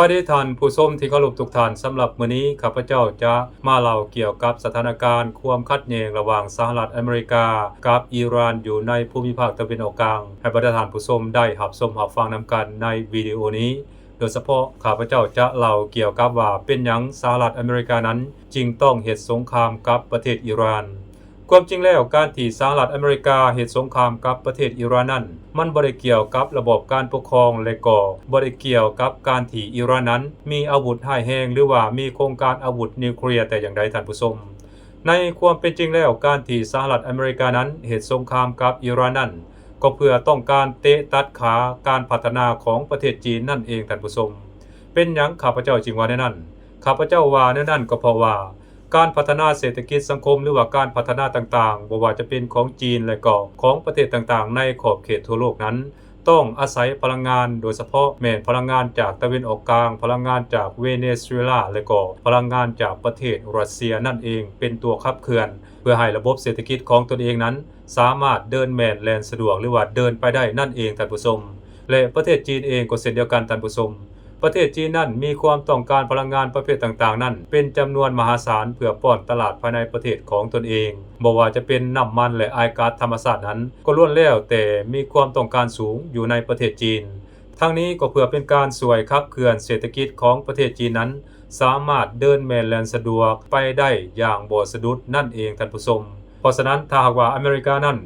ສະບາຍດີທ່ານຜູ້ຊົມທີ່ເຄົາລົບທຸກທ່ານ, ສຳລັບມື້ນີ້ຂ້າພະເຈົ້າຈະມາເລົ່າກ່ຽວກັບສະຖານະການຄວາມຂັດແຍ່ງລະຫວ່າງສະຫະລັດອາເມລິກາກັບອີຣານ ຢູ່ໃນພູມິພາກຕາເວັນອອກກາງ ໃຫ້ບັນດາທ່ານຜູ້ຊົມໄດ້ຮັບຊົມຮັບຟັງນຳກັນໃນວິດີໂອນີ້. ໂດຍສະເພາະຂ້າພະເຈົ້າຈະເລົ່າກ່ຽວກັບວ່າ ເປັນຫຍັງສະຫະລັດອາເມລິການັ້ນຈຶ່ງຕ້ອງເຮັດສົງຄາມກັບປະເທດອີຣານ. ຄວາມຈິງແລ້ວ ການທີ່ສະຫະລັດອາເມລິກາເຮັດສົງຄາມກັບປະເທດອີຣານນັ້ນ ມັນບໍ່ໄດ້ກ່ຽວກັບລະບອບການປົກຄອງ ແລະ ກໍບໍ່ໄດ້ກ່ຽວກັບການທີ່ອີຣານນັ້ນມີອາວຸດຮ້າຍແຮງ ຫຼືວ່າມີໂຄງການອາວຸດນິວເຄລຍແຕ່ຢ່າງໃດ, ທ່ານຜູ້ຊົມ. ໃນຄວາມເປັນຈິງແລ້ວ ການທີ່ສະຫະລັດອາເມລິການັ້ນເຮັດສົງຄາມກັບອີຣານນັ້ນ ກໍເພື່ອຕ້ອງການເຕະຕັດຂາການພັດທະນາຂອງປະເທດຈີນນັ້ນເອງ, ທ່ານຜູ້ຊົມ. ເປັນຫຍັງຂ້າພະເຈົ້າຈຶ່ງວ່າແນວນັ້ນ? ຂ້າພະເຈົ້າວ່າແນວນັ້ນກໍເພາະວ່າ ການພັດທະນາເສດຖະກິດສັງຄົມ ຫຼືວ່າການພັດທະນາຕ່າງໆ, ບໍ່ວ່າຈະເປັນຂອງຈີນ ແລະ ກໍຂອງປະເທດຕ່າງໆໃນຂອບເຂດທົ່ວໂລກນັ້ນ ຕ້ອງອາໄສພະລັງງານ, ໂດຍສະເພາະແມ່ນພະລັງງານຈາກຕາເວັນອອກກາງ, ພະລັງງານຈາກເວເນຊູເອລາ ແລະ ກໍພະລັງງານຈາກປະເທດຣັດເຊຍນັ້ນເອງ ເປັນຕົວຂັບເຄື່ອນ ເພື່ອໃຫ້ລະບົບເສດຖະກິດຂອງຕົນເອງນັ້ນ ສາມາດເດີນແມ່ນແລ່ນສະດວກ ຫຼືວ່າເດີນໄປໄດ້ນັ້ນເອງ, ທ່ານຜູ້ຊົມ. ແລະ ປະເທດຈີນເອງກໍເຊັ່ນດຽວກັນ, ທ່ານຜູ້ຊົມ. ປະເທດຈີນນັ້ນມີຄວາມຕ້ອງການພະລັງງານປະເພດຕ່າງໆນັ້ນ ເປັນຈຳນວນມະຫາສານ ເພື່ອປ້ອນຕະຫຼາດພາຍໃນປະເທດຂອງຕົນເອງ. ບໍ່ວ່າຈະເປັນນ້ຳມັນ ແລະ ອາຍກາດທຳມະຊາດນັ້ນ ກໍລ້ວນແລ້ວແຕ່ມີຄວາມຕ້ອງການສູງຢູ່ໃນປະເທດຈີນ. ທັງນີ້ກໍເພື່ອເປັນການຊ່ວຍຂັບເຄື່ອນເສດຖະກິດຂອງປະເທດຈີນນັ້ນ ສາມາດເດີນແມ່ນແລ່ນສະດວກໄປໄດ້ຢ່າງບໍ່ສະດຸດນັ້ນເອງ, ທ່ານຜູ້ຊົມ. ເພາະສະນັ້ນ ຖ້າຫາກວ່າອາເມລິການັ້ນ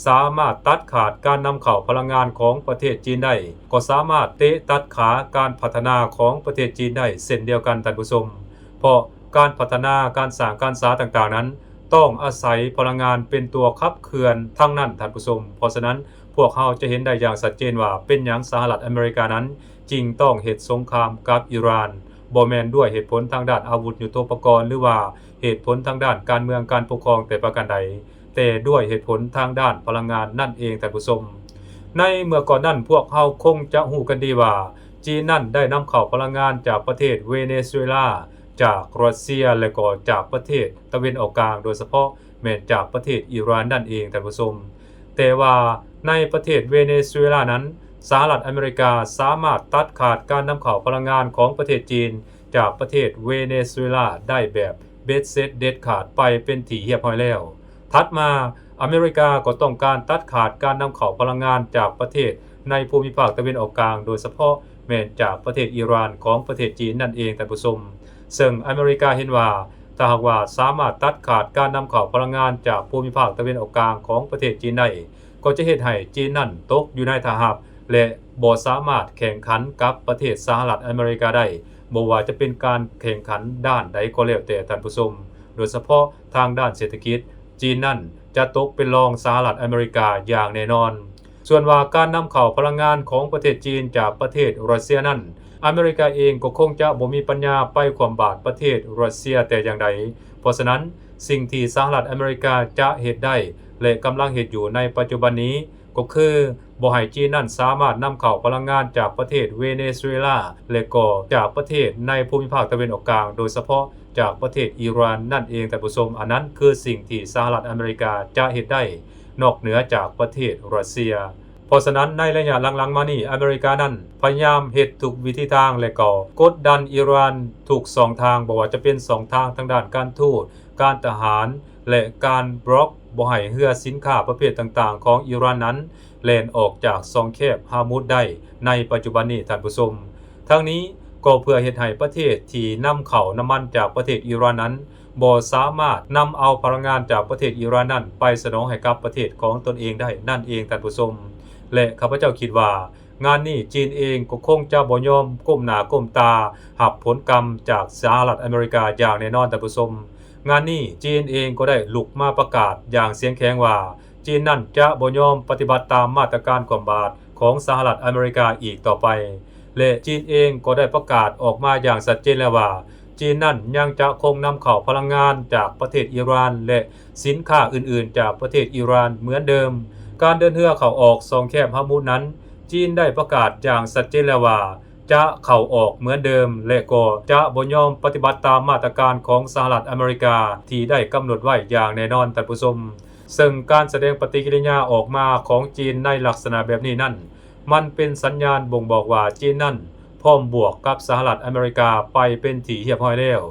ສາມາດຕັດຂາດການນຳເຂົ້າພະລັງງານຂອງປະເທດຈີນໄດ້, ກໍສາມາດເຕະຕັດຂາການພັດທະນາຂອງປະເທດຈີນໄດ້ເຊັ່ນດຽວກັນ, ທ່ານຜູ້ຊົມ. ເພາະການພັດທະນາ, ການສ້າງການສາຕ່າງໆນັ້ນ ຕ້ອງອາໄສພະລັງງານເປັນຕົວຂັບເຄື່ອນທັງນັ້ນ, ທ່ານຜູ້ຊົມ. ເພາະສະນັ້ນ ພວກເຮົາຈະເຫັນໄດ້ຢ່າງຊັດເຈນວ່າ ເປັນຫຍັງສະຫະລັດອາເມລິການັ້ນຈຶ່ງຕ້ອງເຮັດສົງຄາມກັບອີຣານ, ບໍ່ແມ່ນດ້ວຍເຫດຜົນທາງດ້ານອາວຸດຍຸດໂທປະກອນ ຫຼືວ່າເຫດຜົນທາງດ້ານການເມືອງການປົກຄອງແຕ່ປະການໃດ, ແຕ່ດ້ວຍເຫດຜົນທາງດ້ານພະລັງງານນັ້ນເອງ, ທ່ານຜູ້ຊົມ. ໃນເມື່ອກ່ອນນັ້ນ ພວກເຮົາຄົງຈະຮູ້ກັນດີວ່າ ຈີນນັ້ນໄດ້ນຳເຂົ້າພະລັງງານຈາກປະເທດເວເນຊູເອລາ, ຈາກຣັດເຊຍ ແລະ ກໍຈາກປະເທດຕາເວັນອອກກາງ, ໂດຍສະເພາະແມ່ນຈາກປະເທດອີຣານນັ້ນເອງ, ທ່ານຜູ້ຊົມ. ແຕ່ວ່າໃນປະເທດເວເນຊູເອລານັ້ນ ສະຫະລັດອາເມລິກາສາມາດຕັດຂາດການນຳເຂົ້າພະລັງງານຂອງປະເທດຈີນຈາກປະເທດເວເນຊູເອລາໄດ້ແບບເບັດເສັດເດັດຂາດໄປເປັນທີ່ຮຽບຮ້ອຍແລ້ວ. ຖັດມາ, ອາເມລິກາກໍຕ້ອງການຕັດຂາດການນຳເຂົ້າພະລັງງານຈາກປະເທດໃນພູມິພາກຕາເວັນອອກກາງ, ໂດຍສະເພາະແມ່ນຈາກປະເທດອີຣານຂອງປະເທດຈີນນັ້ນເອງ, ທ່ານຜູ້ຊົມ. ເຊິ່ງອາເມລິກາເຫັນວ່າ ຖ້າຫາກວ່າສາມາດຕັດຂາດການນຳເຂົ້າພະລັງງານຈາກພູມິພາກຕາເວັນອອກກາງຂອງປະເທດຈີນໄດ້, ກໍຈະເຮັດໃຫ້ຈີນນັ້ນຕົກຢູ່ໃນທ່າຮັບ ແລະ ບໍ່ສາມາດແຂ່ງຂັນກັບປະເທດສະຫະລັດອາເມລິກາໄດ້, ບໍ່ວ່າຈະເປັນການແຂ່ງຂັນດ້ານໃດກໍແລ້ວແຕ່, ທ່ານຜູ້ຊົມ. ໂດຍສະເພາະທາງດ້ານເສດຖະກິດ, ຈີນນັ້ນຈະຕົກເປັນລອງສະຫະລັດອາເມລິກາຢ່າງແນ່ນອນ. ສ່ວນວ່າການນຳເຂົ້າພະລັງງານຂອງປະເທດຈີນຈາກປະເທດຣັດເຊຍນັ້ນ, ອາເມລິກາເອງກໍຄົງຈະບໍ່ມີປັນຍາໄປຂວ້ຳບາດປະເທດຣັດເຊຍແຕ່ຢ່າງໃດ. ເພາະສະນັ້ນ, ສິ່ງທີ່ສະຫະລັດອາເມລິກາຈະເຮັດໄດ້ ແລະ ກຳລັງເຮັດຢູ່ໃນປັດຈຸບັນນີ້ ກໍຄືບໍ່ໃຫ້ຈີນນັ້ນສາມາດນຳເຂົ້າພະລັງງານຈາກປະເທດເວເນຊູເອລາ ແລະ ກໍຈາກປະເທດໃນພູມິພາກຕາເວັນອອກກາງ, ໂດຍສະເພາະຈາກປະເທດອີຣານນັ້ນເອງ, ທ່ານຜູ້ຊົມ. ອັນນັ້ນຄືສິ່ງທີ່ສະຫະລັດອາເມລິກາຈະເຮັດໄດ້ ນອກເໜືອຈາກປະເທດຣັດເຊຍ. ເພາະສະນັ້ນ, ໃນໄລຍະຫຼັງໆມານີ້, ອາເມລິການັ້ນພະຍາຍາມເຮັດທຸກວິທີທາງ ແລະ ກໍກົດດັນອີຣານທຸກຊ່ອງທາງ, ບໍ່ວ່າຈະເປັນຊ່ອງທາງທາງດ້ານການທູດ, ການທະຫານ ແລະ ການບລັອກບໍ່ໃຫ້ເຮືອສິນຄ້າປະເພດຕ່າງໆຂອງອີຣານນັ້ນ ແລ່ນອອກຈາກຊ່ອງແຄບຮາມຸດໄດ້ໃນປັດຈຸບັນນີ້, ທ່ານຜູ້ຊົມ. ທັງນີ້ກໍເພື່ອເຮັດໃຫ້ປະເທດທີ່ນຳເຂົ້ານ້ຳມັນຈາກປະເທດອີຣານນັ້ນ ບໍ່ສາມາດນຳເອົາພະລັງງານຈາກປະເທດອີຣານນັ້ນໄປສະໜອງໃຫ້ກັບປະເທດຂອງຕົນເອງໄດ້ນັ້ນເອງ, ທ່ານຜູ້ຊົມ. ແລະ ຂ້າພະເຈົ້າຄິດວ່າ ງານນີ້ຈີນເອງກໍຄົງຈະບໍ່ຍອມກົ້ມໜ້າກົ້ມຕາຮັບຜົນກຳຈາກສະຫະລັດອາເມລິກາຢ່າງແນ່ນອນ, ທ່ານຜູ້ຊົມ. ງານນີ້ຈີນເອງກໍໄດ້ລຸກມາປະກາດຢ່າງສຽງແຂງວ່າ ຈີນນັ້ນຈະບໍ່ຍອມປະຕິບັດຕາມມາດຕະການຂວ້ຳບາດຂອງສະຫະລັດອາເມລິກາອີກຕໍ່ໄປ ແລະ ຈີນເອງກໍໄດ້ປະກາດອອກມາຢ່າງຊັດເຈນແລ້ວວ່າ ຈີນນັ້ນຍັງຈະຄົງນຳເຂົ້າພະລັງງານຈາກປະເທດອີຣານ ແລະ ສິນຄ້າອື່ນໆຈາກປະເທດອີຣານເໝືອນເດີມ. ການເດີນເຮືອເຂົ້າອອກຊ່ອງແຄບຮາມຸດນັ້ນ ຈີນໄດ້ປະກາດຢ່າງຊັດເຈນແລ້ວວ່າ ຈະເຂົ້າອອກເໝືອນເດີມ ແລະ ກໍຈະບໍ່ຍອມປະຕິບັດຕາມມາດຕະການຂອງສະຫະລັດອາເມລິກາທີ່ໄດ້ກຳນົດໄວ້ຢ່າງແນ່ນອນ, ທ່ານຜູ້ຊົມ. ເຊິ່ງການສະແດງປະຕິກິລິຍາອອກມາຂອງຈີນໃນລັກສະນະແບບນີ້ນັ້ນ ມັນເປັນສັນຍານບົ່ງບອກວ່າຈີນນັ້ນ ພ ພ້ອມບວກກັບສະຫະລັດອາເມລິກາໄປເປັນທີ່ຮຽບຮ້ອຍແລ້ວ.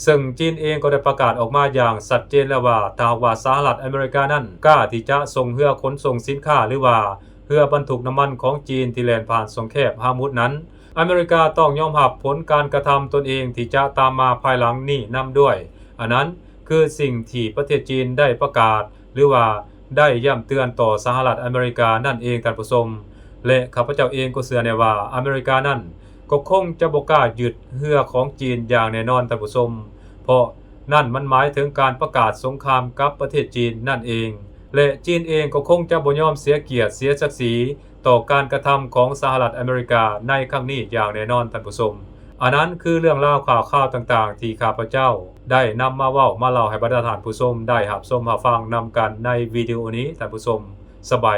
ເຊິ່ງຈີນເອງກໍໄດ້ປະກາດອອກມາຢ່າງຊັດເຈນແລ້ວວ່າ ຖ້າຫາກວ່າສະຫະລັດອາເມລິການັ້ນກ້າທີ່ຈະສົ່ງເຮືອຂົນສົ່ງສິນຄ້າ ຫຼືວ່າເຮືອບັນທຸກນ້ຳມັນຂອງຈີນທີ່ແລ່ນຜ່ານຊ່ອງແຄບຮາມຸດນັ້ນ, ອາເມລິກາຕ້ອງຍອມຮັບຜົນການກະທຳຕົນເອງທີ່ຈະຕາມມາພາຍຫຼັງນີ້ນຳດ້ວຍ. ອັນນັ້ນຄືສິ່ງທີ່ປະເທດຈີນໄດ້ປະກາດ ຫຼືວ່າໄດ້ຢ້ຳເຕືອນຕໍ່ສະຫະລັດອາເມລິການັ້ນເອງ, ທ່ານຜູ້ຊົມ. ແລະ ຂ້າພະເຈົ້າເອງກໍເຊື່ອແນ່ວ່າ ອາເມລິການັ້ນກໍຄົງຈະບໍ່ກ້າຍຶດເຮືອຂອງຈີນຢ່າງແນ່ນອນ, ທ່ານຜູ້ຊົມ, ເພາະນັ້ນມັນໝາຍເຖິງການປະກາດສົງຄາມກັບປະເທດຈີນນັ້ນເອງ. ແລະ ຈີນເອງກໍຄົງຈະບໍ່ຍອມເສຍກຽດເສຍສັກສີຕໍ່ການກະທຳຂອງສະຫະລັດອາເມລິກາໃນຄັ້ງນີ້ຢ່າງແນ່ນອນ, ທ່ານຜູ້ຊົມ. ອັນນັ້ນຄືເລື່ອງລາວຂ່າວຄາວຕ່າງໆ ທີ່ຂ້າພະເຈົ້າໄດ້ນຳມາເວົ້າມາເລົ່າໃຫ້ບັນດາທ່ານຜູ້ຊົມໄດ້ຮັບຊົມຮັບຟັງນຳກັນໃນວິດີໂອນີ້, ທ່ານຜູ້ຊົມ. ສະບາຍ